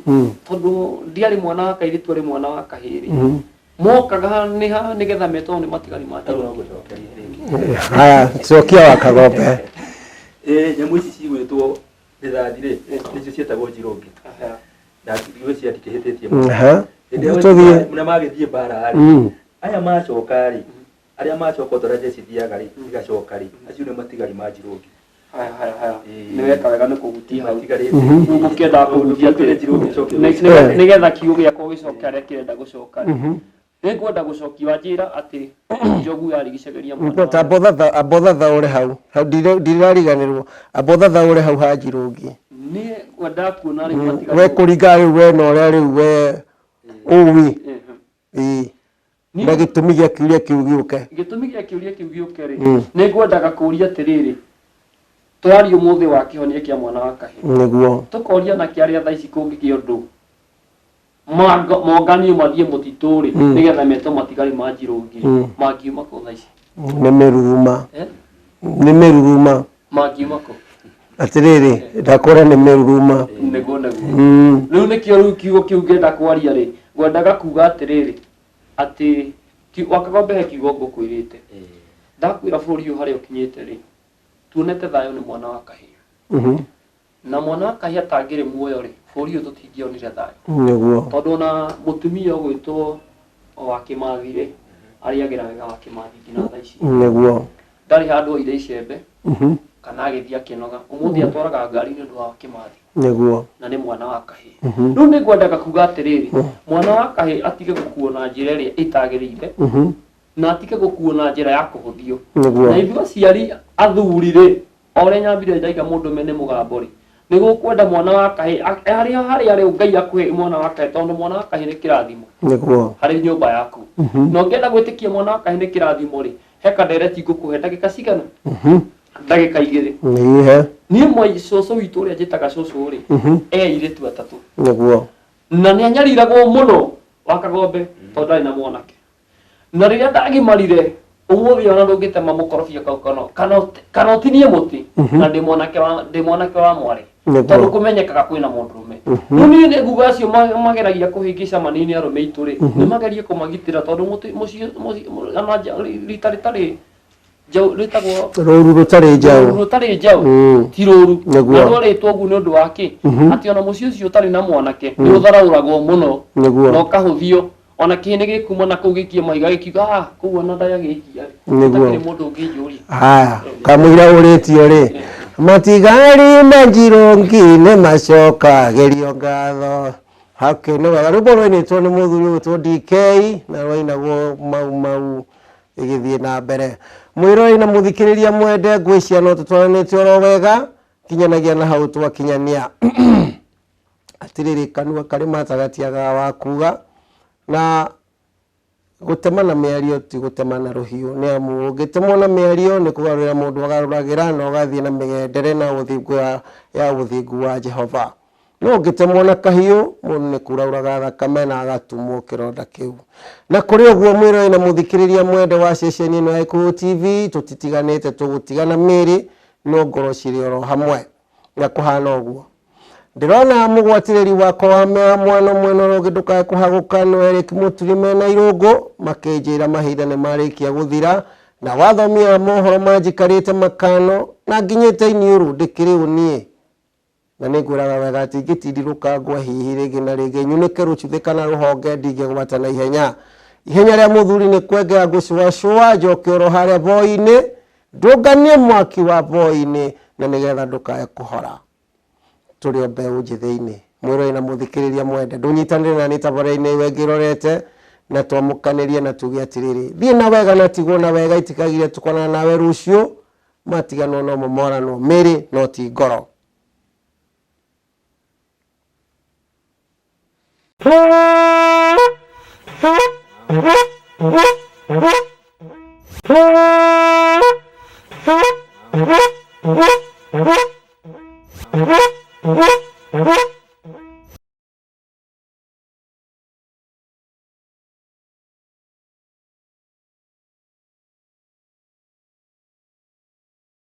B: Tondũ ndiarĩ mwana wa kairĩtu arĩ mwana wa kahĩĩ rĩ. Mokaga nĩ ha nĩgetha metwo nĩ matigari ma Njirũngi.
A: Haya, cokia wa Kagombe.
C: Nyamũ ici cigwĩtwo rithathi rĩ, nĩcio ciĩtagwo Njirũngi. Na ngwĩciria ndikĩhĩtĩtie mũno. Hĩndĩ ĩrĩa
A: Tũthiĩ.
C: na magĩthiĩ mbara rĩ, aya macoka rĩ, arĩa macoka o ta ũrĩa jeshi ithiaga rĩ, igacoka rĩ, acio nĩ matigari ma Njirũngi.
B: Haya, haya, haya. Nĩ weka wega nĩ kũhutia hau.
C: Matigarĩte.
B: Ngũkĩendaga kũhutia
C: Tondũ
B: atĩ
C: Njirũngi icoke
B: nĩgetha kiugo gĩakwa gĩcoke harĩa kĩrenda gũcoka rĩ. Nĩngwenda gũcokia wanjĩra atĩ njogu yarigicagĩria mwana
A: Ta
B: wayo.
A: amba ũthathaũre hau hau ndirariganĩrwo, amba ũthathaũre hau ha Njirũngi.
B: Niĩ ngwendaga kuona rĩu matigari.
A: We kũringana rĩu we na ũrĩa rĩu we ũĩ. Ĩĩ. Na gĩtũmi gĩa kĩũria kĩu gĩũke.
B: Gĩtũmi gĩa kĩũria kĩu gĩũke rĩ, nĩ ngwendaga kũũria atĩrĩrĩ, tũraria ũmũthĩ wa kĩhonia kĩa mwana wa kahĩĩ.
A: Nĩguo.
B: Tũkoria anake arĩa thaa ici kũngĩgĩa ũndũ monganio mathiĩ mũtitũ rĩ, nĩgetha metwo matigari ma Njirũngi rĩ, mangiuma kũ thaa ici?
A: Nĩ mĩruruma.
B: Eh?
A: Nĩ mĩruruma.
B: Mangiuma kũ?
A: Atĩrĩrĩ, ndakwĩra nĩ mĩruruma.
B: Nĩguo nĩguo. Rĩu nĩkĩo rĩu kiugo kĩu ngĩenda kwaria rĩ, ngwendaga kuga atĩrĩrĩ, atĩ Wakagombe he kiugo ngũkwĩrĩte. Ndakwĩra bũrũri ũyũ harĩa ũkinyĩte rĩ, tuonete thayũ nĩ mwana wa kahĩĩ. Na mwana wa kahĩĩ atangĩrĩ muoyo rĩ, bũrũri ũyũ tũtingĩonire thayũ.
A: Nĩguo.
B: Tondũ ona mũtumia ũgwĩtwo wa Kĩmathi rĩ, arĩagĩra wega wa Kĩmathi nginya thaa ici.
A: Nĩguo.
B: Ndarĩ handũ oire icembe kana agĩthiĩ akĩnoga. Ũmũthĩ atwaraga ngari nĩ ũndũ wa Kĩmathi.
A: Nĩguo.
B: Na nĩ mwana wa kahĩĩ. Rĩu nĩ ngwendaga kuga atĩrĩrĩ, mwana wa kahĩĩ atige gũkuo na njĩra ĩrĩa ĩtagĩrĩire, na atige gũkuo na njĩra ya kũhũthio.
A: Nĩguo.
B: Na ithuĩ aciari athuri rĩ, o ũrĩa nyambire ndaiga mũndũme nĩ mũgambo rĩ, nĩ gũkwenda mwana wa kahĩĩ harĩa harĩa rĩu Ngai akũhe mwana wa kahĩĩ, tondũ mwana wa kahĩĩ nĩ kĩrathimo
A: Nĩguo.
B: harĩ nyũmba yaku. Na ũngĩenda gwĩtĩkia mwana wa kahĩĩ nĩ kĩrathimo rĩ, he kandereti ngũkũhe ndagĩka cigana? Ndagĩka igĩrĩ.
A: Nĩihe.
B: Niĩ mwai cũcũ witũ ũrĩa njĩtaga cũcũ rĩ, e airĩtu atatũ.
A: Nĩguo.
B: Na nĩ anyariragwo mũno wa Kagombe tondũ ndarĩ na mwanake. Na rĩrĩa ndagimarire, ũmũthĩ ona ndũngĩtema mũkorobia kau kana ũtinie mũtĩ, na ndĩ mwanake wa, ndĩ mwanake wa mwarĩ.
A: Nĩguo.
B: Tondũ kũmenyekaga kwĩna mũndũrũme. Rĩu niĩ nĩ nguga acio mageragia kũhĩngĩca manini arũme aitũ rĩ, nĩ magerie kũmagitĩra tondũ mũtĩ, mũciĩ, mũciĩ, ona nja, rita rĩtarĩ njaũ rĩtagwo
A: Rũru rũtarĩ njaũ.
B: Rũru rũtarĩ njaũ ti rũru.
A: Nĩguo.
B: Na rwarĩtwo ũguo nĩ ũndũ wa kĩ? Atĩ ona mũciĩ ũcio ũtarĩ na mwanake nĩ ũtharaũragwo mũno
A: Nĩguo.
B: na ũkahũthio. Ona kĩhĩ nĩ gĩkuma na kũu gĩikie mahiga gĩkiuga, ah, kũu ona ndagĩikia rĩ.
A: Nĩguo.
B: Gũtakĩrĩ mũndũ ũngĩnjũria.
A: Haya, kamũira ũrĩtio rĩ, matigari ma Njirũngi nĩ macokagĩrio ngatho. Okay, nĩ wega. Rwĩmbo rwainĩtwo nĩ mũthuri ũgwĩtwo DK na rwainagwo mau mau ĩgĩthiĩ na mbere. Mwĩroreri na mũthikĩrĩria mwende, ngwĩciria no tũtwaranĩte oro wega kinyanagia na hau twakinyania. Atĩrĩrĩ, kanua karĩ mata gatiagaga wa kuga, na gũtema na mĩario ti gũtema na rũhiũ, nĩ amu ũngĩtemwo na mĩario nĩ kũgarũrĩra mũndũ agarũragĩra na ũgathiĩ na mĩgendere na ũthingu ya ũthingu wa Jehova. No ũngĩtemwo na kahiũ, mũndũ nĩ kura auraga thakame na agatumwo kĩronda kĩu. Na kũrĩ ũguo mwĩroreri na mũthikĩrĩria mwende wa ceceni ĩno ya Gĩkũyũ TV, tũtitiganĩte, tũgũtigana mĩĩrĩ no ngoro cirĩ oro hamwe. Na kũhana ũguo. Ndĩrona mũgwatĩrĩri wakwa wa mwana mwena ũrĩa ũngĩ ndũkae kũhagũka nĩ Eric Mũturi mena Irũngũ makĩnjĩra mahinda nĩ marĩkia gũthira na wathomia mohoro manjikarĩte makano na nginyĩte iniũrũ ndĩkĩrĩ ũ niĩ. Na nĩ ngwĩraga wega atĩ ingĩtindirũka ngwe hihi rĩngĩ na rĩngĩ nyunĩke rũcuthĩ kana rũhonge ndingĩgwata na ihenya. Ihenya rĩa mũthuri nĩ kwengea ngũcũacũa njoke oro harĩa boi-inĩ ndũnganie mwaki wa boi-inĩ na nĩgetha ndũkae kũhora. Tũrĩ o mbeũ njĩthĩ-inĩ. Mwĩroreri na mũthikĩrĩria mwende, ndũnyitanĩre na niĩ tabarĩra-inĩ ĩyo ĩngĩ ĩrorete, na twamũkanĩrie na tuge atĩrĩrĩ, thiĩ na wega na tigwo na wega, itikagire tũkonana nawe rũciũ, matiganwo no momoranwo mĩĩrĩ no ti ngoro.